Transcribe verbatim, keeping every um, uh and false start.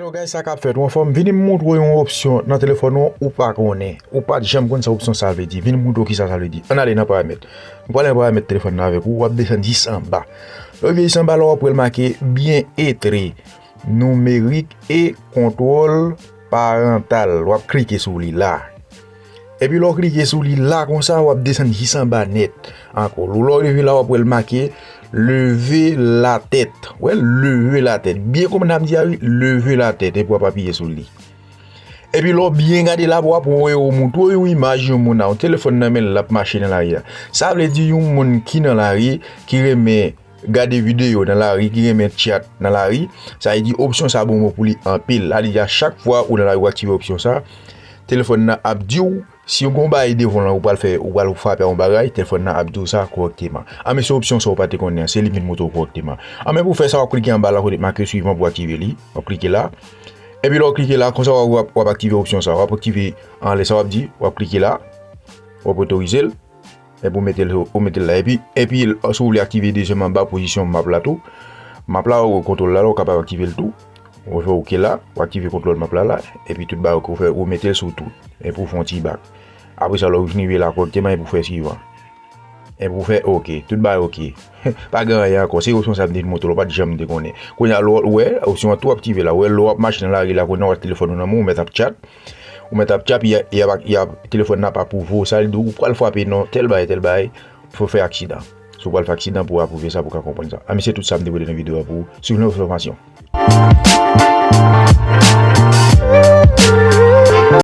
Yo, guys, sa k ap fèt? Ou anfòm? Vini m montre w yon opsyon nan telefòn ou, ou pa konnen. Ou pa t janm konn sa opsyon sa vle di. Vini m montre w kisa sa vle di. Ann ale nan paramèt. Nou prale nan paramèt telefòn nan avèk ou. W ap desann jis anba. Lè w rive jis anba la, w ap wè l make byentre, nimerik e kontwòl parantal. W ap klike sou li la. Epi lè w klike sou li la konsa, w ap desann jis anba nèt ankò. Lè w rive la, w ap wè l make leve latèt. Wè, leve latèt. Byen kòman n ap di a, wi, leve latèt. Epi w ap apiye sou li. Epi lè w byen gade la, w ap wè yo montre w yon imaj yon moun a yon telefòn nan men l, l ap mache nan lari a. Sa vle di yon moun ki nan lari, ki renmen gade videyo nan lari, ki renmen tchat nan lari, sa vle di opsyon sa bon pou li anpil. Sa vle di a chak fwa ou nan lari ou aktive opsyon sa, telefòn nan ap di w si yon bagay devan w la, ou pral fè, ou pral frape a yon bagay, telefòn nan ap di w sa kòrèkteman. A men se opsyon sa ou pa te konnen an, se li vin montre w kòrèkteman. A men pou fè sa, w ap klike anba la kote make swivan pou aktive li. W ap klike la. Epi lè w klike la, konsa w ap, w ap aktive opsyon sa. W ap aktive anlè sa w ap di, w ap klike la. W ap otorize l. Epi ou mete l, ou mete l la. Epi, epi si w vle aktive dezyèm anba pozisyon map la tou. Map la, ou kontwòl la, la, ou kapab aktive l tou. Ou fè oke la, ou aktive kontwòl map la la. Epi tout bagay ou fè, ou mete l sou tout. Epi ou fè yon ti bak. Apre sa, lè w rive la kòrèkteman, epi ou fè swivan. Epi ou fè oke. Tout bagay oke. Pa gen anyen ankò. Se opsyon sa m te montre w, ou pa t janm te konnen. Kounye a, lè w wè, opsyon an tou aktive la. Ou wè, lè w ap mache nan lari la, kounye a, w wè telefòn ou nan men w, ou mèt ap tchat. Ou mèt ap tchat, y a, y a, y a, telefòn nan ap apwouve w. Sa vle di ou pral frape nan tèl bagay, tèl bagay, fò w fè aksidan. Si w pral fè aksidan pou w apwouve sa, pou w ka konprann sa. A men se tout sa m te pote nan videyo a pou w. Swiv nou enfòmasyon.